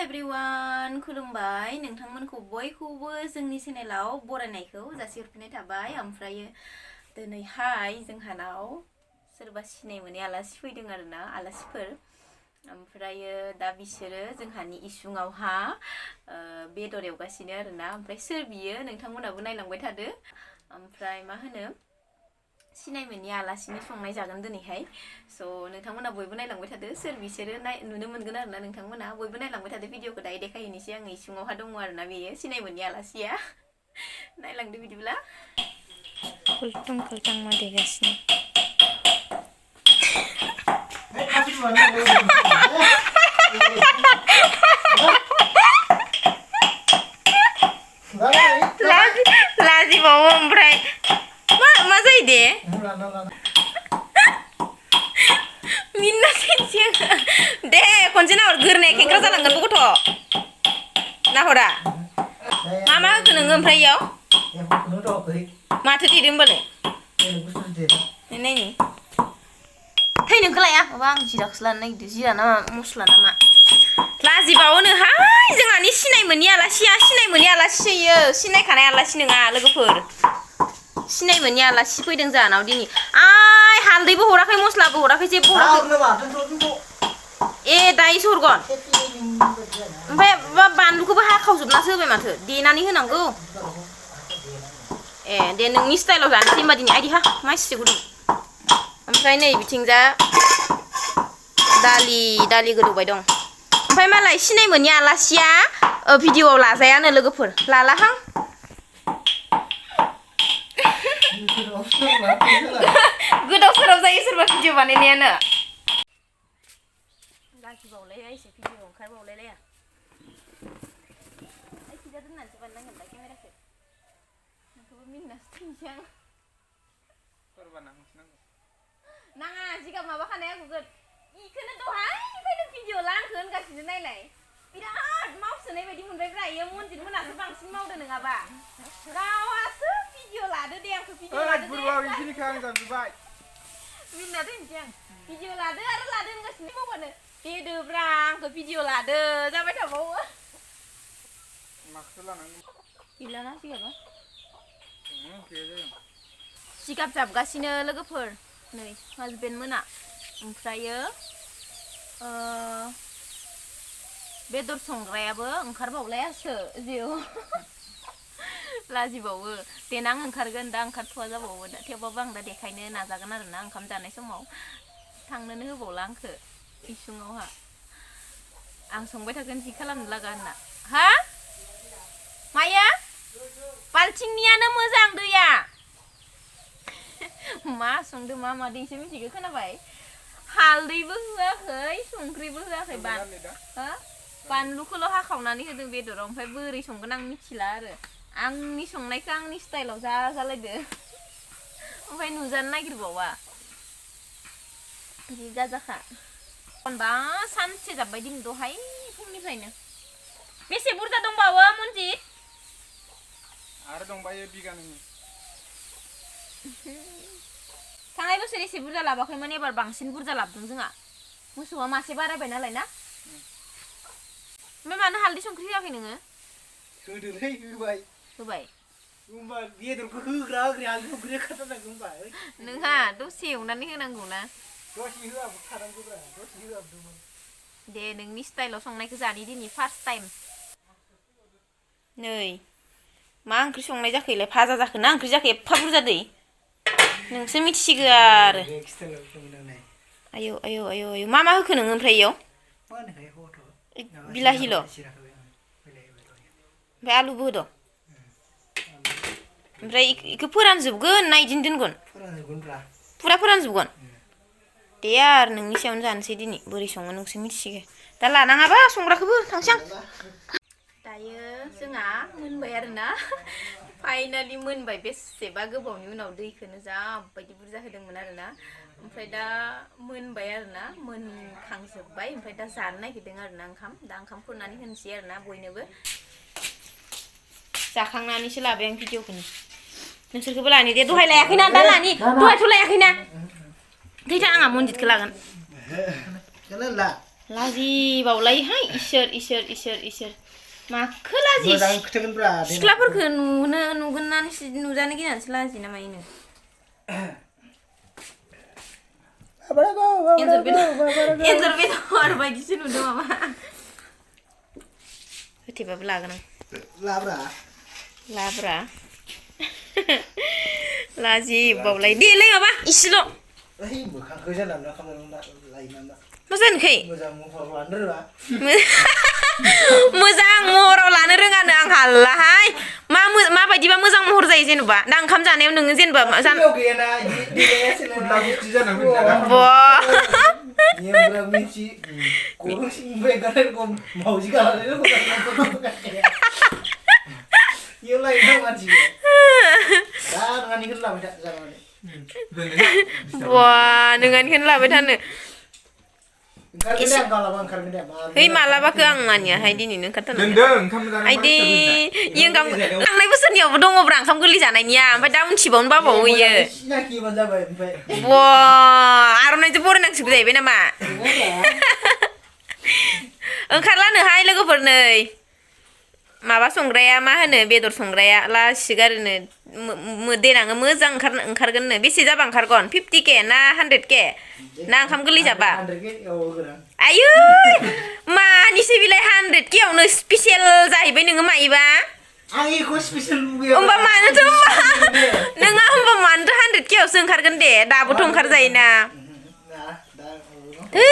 everyone खुलुमबाय नोंथांमोनखौ बयखौबो जोंनि चेनेलाव बरायनायखौ जासिहरफिननाय थाबाय ओमफ्रायो दिनैहाय जोंहानाव सोरबा सिनाय मोनै आलासि फैदों आरोना आलासिफोर ओमफ्रायो दा बिसोरो जोंहानि इसिङावहा बेदर एवगासिनो आरोना ओमफ्राय सोर बियो नोंथांमोनाबो नायलांबाय थादो ओमफ्राय मा होनो सिनाय मोनै आलासिनि संनाय जागोन दिनैहाय स' नोंथांमोना बयबो नायलांबाय थादो सोर बिसोरो नुनो मोनगोन आरोना नोंथांमोना बयबो नायलांबाय थादो भिडिअखौ दायो देखायहैनोसै आङो इसिङावहा दङ आरोना बेयो सिनाय मोनै आलासिया नायलांदो बिदिब्ला खुलथुं खुलथां मा देगासिनो लाजिबावो ओमफ्राय मा जायो दे मिन्ना सेनसें दे खनसे नाहर गोरनाय खेंख्रा जालांगोन गथ' नाहरा मा होखो नोङो ओमफ्राय इयाव माथो देदो होमबालाय नायनि थै नोंखौ लाया माबा आं जिराखौसो लानो नागिरदों जिरा ना मस्ला नामा लाजिबावोनोहाय जोंहानि सिनाय मोनै आलासिया सिनाय मोनै आलासि इयो सिनायखानाय आलासि नङा लोगोफोर सिनाय मोनै आलासि फैदों जाहानाव दिनै आय हालदैबो हराखै मस्लाबो हराखै जेबो हराखै ए दायोसो हरगोन ओमफ्राय बानलुखौबो हाखावजोबनासो होबाय माथो देनानै होनांगौ ए दे नोंनि स्टाइलाव जानोसै होमबा दिनै आइदि हा मानसिसो गुदुं ओमफ्राय नै बिथिंजा दालि गोदौबाय दं ओमफ्राय मालाय सिनाय मोनै आलासिया भिडिअआव लाजायानो लोगोफोर लालाहां गोदाव सोराव जायो सोरबा भिडिअ बानायनायानो लाजिबावलाया एसे भिडिअ ओंखारबावलायलाया आइखिजा दोननानैसो बानायनांगोन दा केमेराखौ नोंखौबो मिनिनासो थैनोसै आं नाङा जिगाब माबाखानाया गुगोन इखौनो दहायनिफ्रायनो भिडिअ ला आंखौ होनगासिनो नायलाय बिराद मावसोनाय बायदि मोनबायब्रा इयो मनजित मोनासो बांसिन मावदो नङाबा गावहासो भिडिअ लादो दे आंखौ भिडिअ लादो दे मिनिना थैनोसै आं भिडिअ लादो आरो लादो होनगासिनो मावबानो देदोब्रा आंखौ भिडिअ लादो जाबाय थाबावो माखौ लानांगौ गैलाना जिगाबा जिगाब जाबगासिनो लोगोफोर नै हाजबेन्ड मोना ओमफ्रायो बेदर संग्रायाबो ओंखारबावलायासो जिउ लाजिबावो देनां ओंखारगोन दा ओंखारथ'वा जाबावो दा थेवबाबो आं दा देखायनो नाजागोन आरोना ओंखाम जानाय समाव थांनोनो होबावला आंखौ इसिङावहा आं संबाय थागोन जि खालामनो लागा होनना हा माया बाल्थिंनियानो मोजां दैया मा संदो मा मादैसो मिथिगो खोनाबाय हालदैबो होआखै संख्रिबो होआखै बानलुखौल' हाखावनानै होदों बेदराव ओमफ्राय बोरै संगोन आं मिथिला आरो आंनि संनायखौ आंनि स्टाइलाव जालायदो ओमफ्राय नुजानो नागिरबावा बिदि जाजाखा खनबा सानसे जाबाय दिन दहाय फुंनिफ्रायनो बेसे बुरजा दंबावो मनजित आरो दंबायो बिगानैनि थांनाय बोसोर एसे बुरजा लाबाखैमोन एबार बांसिन बुरजा लाबोदों जोंहा मोसौआ मासे बारायबाय नालाय ना ओमफ्राय मानो हालदै संख्रि होआखै नोङो होदोलै होबाय होमबा बेदरखौ होग्रा हालदै संख्रि खाथारनांगौ होमबा नोंहा दसे एवनानै होनांगौ ना दसे होआबो थानांगौब्रा दसे होआबो दे नोंनि स्टाइलाव संनायखौ जानि दिनै फार्स्ट टाइम नै मा ओंख्रि संनाय जाखोलाय भाजा जाखो ना ओंख्रि जाखो एफा बुरजा दै नोंसो मिथिसिगो आरो आयौ आयौ आयौ आयौ मा होखो नोङो ओमफ्राय इयाव बिलाहिल' ओमफ्राय आलुबो होद' ओमफ्राय इखौ फोरानजोबगोन ना इदिनो दोनगोन फुरा फोरानजोबगोन दे आरो नोंनि सायावनो जानोसै दिनै बोरै सङो नोंसो मिथिसिगो दा लानाङाबा संग्राखौबो थांसै आं दायो जोंहा मोनबाय आरोना फाइनालि मोनबाय बेसेबा गोबावनि उनाव दैखौनो जाबायदि बुरजा होदोंमोन आरोना ओमफ्राय दा मोनबाय आरोना मोनखांजोब्बाय ओमफ्राय दा जानो नागिरदों आरोना दा ओंखाम खुरनानै होनोसै आरोना बयनोबो जाखांनानैसो लाबाय आं भिडिअखौनो नोंसोरखौबो लानि दे दहाय लायाखैना दा लानि दहायथ' लायाखैना दैथा आंहा मनजितखौ लागोन लाजिबावलायोहाय इसोर माखो लाजि मोजां खोथागोनब्रा सिख्लाफोरखौ नुजानो गिनानैसो लाजियो ना मायो एन्जर बेदर बायदिसो नुदों माबा होथेबाबो लागोन आं लाब्रा लाजिबावलाय देलै माबा इसेल' मोखांखौ जानला खालामना लायोना मा जानोखै मोजां महर लानो रोङा मोजां महराव लानो रोङानो आं हालाहाय माबायदिबा मोजां महर जायो जेनेबा दा ओंखाम जानायाव नोङो जेनेबा नोंहानिखौनो लाबाय थानो है मालाबाखो आं मानियाहाय दिनैनो ओंखारथारनांगौ आइदि थांनाय बोसोरनियावबो दङब्रा ओंखाम गोरलै जानायनिया ओमफ्राय दा उनथिबावनो बाबावो इयो आर'नाइजों बरायनांसिगौ जाहैबाय नामा ओंखारलानोहाय लोगोफोर नै माबा संग्राया मा होनो बेदर संग्राया लासिगारोनो देनाङो मोजां ओंखारगोननो बेसे जाबा ओंखारगोन 50K ना 100K ना ओंखाम गोरलै जाबा आयै मानिसै बिलाय 100K आवनो स्पेसियेल जाहैबाय नोङो मायोबा आं इखौ स्पेसियेल लुगैयो होमबा मानोथो नोङा होमबा मानोथो 100K आवसो ओंखारगोन दे दाबोथ' ओंखारजायोना है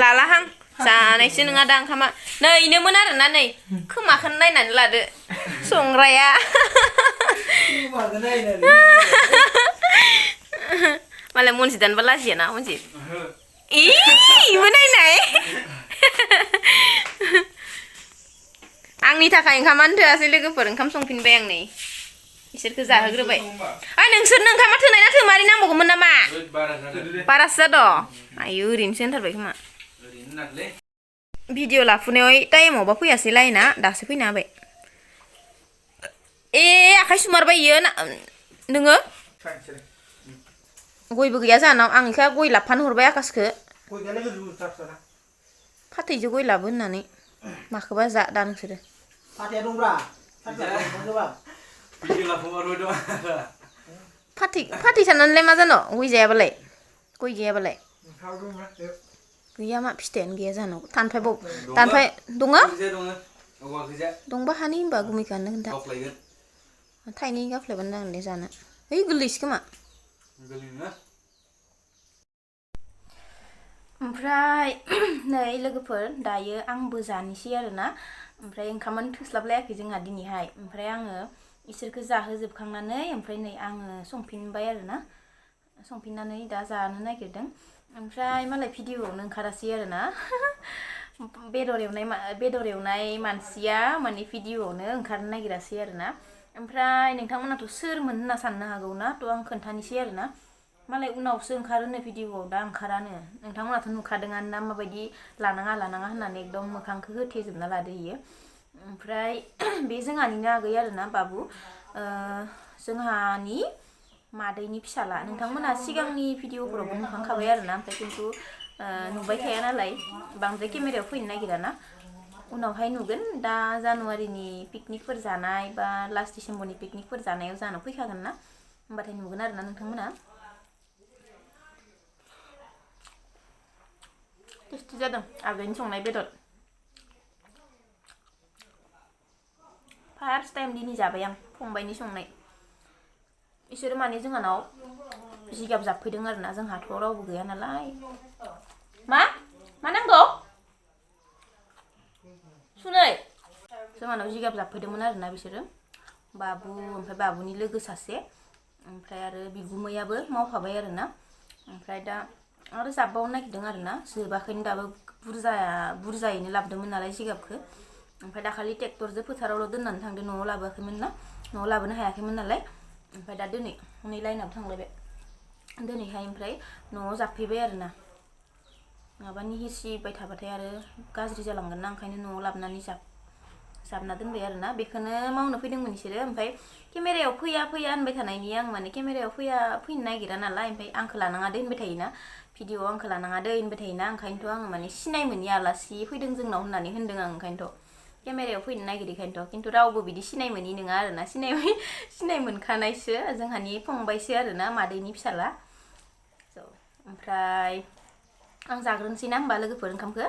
लालाहां जानायसो नङा दा ओंखामा नै इनोमोन आरोना नै खोमाखौनो नायनानै लादो संग्राया मालाय मनजित दानबा लाजियाना मनजित इबो नायनाय आंनि थाखाय ओंखामानो थोआसै लोगोफोर ओंखाम संफिनबाय आं नै इसोरखौ जाहोग्रोबाय ओइ नोंसोरनो ओंखामा थोनाय ना थोमारि नांबावगौमोन नामा बारासो जादों आयु ओरैनोसो होनथारबाय खोमा भिडिअ लाफुनायाव टाइमावबा फैयासै लाइना दासो फैना होबाय आखाइ सुमारबाय इयो नोङो गयबो गैया जाहानाव आं इखौ गय लाबफानो हरबाय आकाशखो फाथैजों गय लाबो होननानै माखोबा जा दा नोंसोरो फाथै साननानैलाय मा जानो गय जायाबालाय गय गैयाबालाय गैया मा फिथाइयानो गैया जाहानाव दानफाय दङ दंबा हानि होनबा गुमैखौनो खोन्था थाइनै गाफ्लायबानो जागोन दे जानो है गोरलैसो खोमा ओमफ्राय नै लोगोफोर दायो आंबो जानोसै आरोना ओमफ्राय ओंखामानो थोस्लाबलायाखै जोंहा दिनैहाय ओमफ्राय आङो इसोरखौ जाहोजोबखांनानै ओमफ्राय नै आङो संफिनबाय आरोना संफिननानै दा जानो नागिरदों ओमफ्राय मालाय भिडिअआवनो ओंखारासै आरोना बेदर एवनाय मानसिया माने भिडिअआवनो ओंखारनो नागिरासै आरोना ओमफ्राय नोंथांमोनाथ' सोरमोन होनना साननो हागौ ना थ' आं खोन्थानोसै आरोना मालाय उनावसो ओंखारोनो भिडिअआव दा ओंखारानो नोंथांमोनाथ' नुखादोंआनो ना माबायदि लानाङा होननानै एकदम मोखांखौ होथेजोबना लादो इयो ओमफ्राय बे जोंहानिनो आगै आरोना बाबु जोंहानि मादैनि फिसाला नोंथांमोना सिगांनि भिडिअफोरावबो नुखांखाबाय आरोना ओमफ्राय खिन्थु नुबाय थाया नालाय बांद्राय केमेरायाव फैनो नागिराना उनावहाय नुगोन दा जानुवारिनि पिकनिकफोर जानाय बा लास्ट डिसेम्बरनि पिकनिकफोर जानायाव जानो फैखागोन ना होमबाथाय नुगोन आरोना नोंथांमोना टेस्टि जादों आगैनि संनाय बेदर फार्स्ट टाइम दिनै जाबाय आं फंबायनि संनाय इसोरो माने जोंहानाव जिगाब जाबफैदों आरोना जोंहाथ' रावबो गैया नालाय मा नांगौ सुनै जोंहानाव जिगाब जाबफैदोंमोन आरोना बिसोरो बाबु ओमफ्राय बाबुनि लोगो सासे ओमफ्राय आरो बिगुमैयाबो मावफाबाय आरोना ओमफ्राय दा आरो जाबबावनो नागिरदों आरोना जोबाखैनो दाबो बुरजायैनो लाबोदोंमोन नालाय जिगाबखौ ओमफ्राय दाखालि ट्रेक्टरजों फोथारावल' दोननानै थांदों न'आव लाबोआखैमोन ना न'आव लाबोनो हायाखैमोन नालाय ओमफ्राय दा दिनै हनै लाइनाबो थांलायबाय दिनैहाय ओमफ्राय न'आव जाफैबाय आरोना नङाबा निहिरसिबाय थाबाथाय आरो गाज्रि जालांगोन ना ओंखायनो न'आव लाबोनानै जाबना दोनबाय आरोना बेखौनो मावनो फैदोंमोन बिसोरो ओमफ्राय केमेरायाव फैया फैया होनबाय थानायनि आं माने केमेरायाव फैनो नागिरा नालाय ओमफ्राय आंखौ लानाङा दे होनबाय थायोना भिडिअ'आव आंखौ लानाङा दे होनबाय थायोना ओंखायनोथ' आङो माने सिनाय मोनि आलासि फैदों जोंनाव होननानै होनदों आं ओंखायनोथ' केमेरायाव फैनो नागिरैखायनोथ' खिन्थु रावबो बिदि सिनाय मोनि नङा आरोना सिनाय मोनखानायसो जोंहानि फंबायसो आरोना मादैनि फिसाला स' ओमफ्राय आं जाग्रोनोसै ना होमबा लोगोफोर ओंखामखौ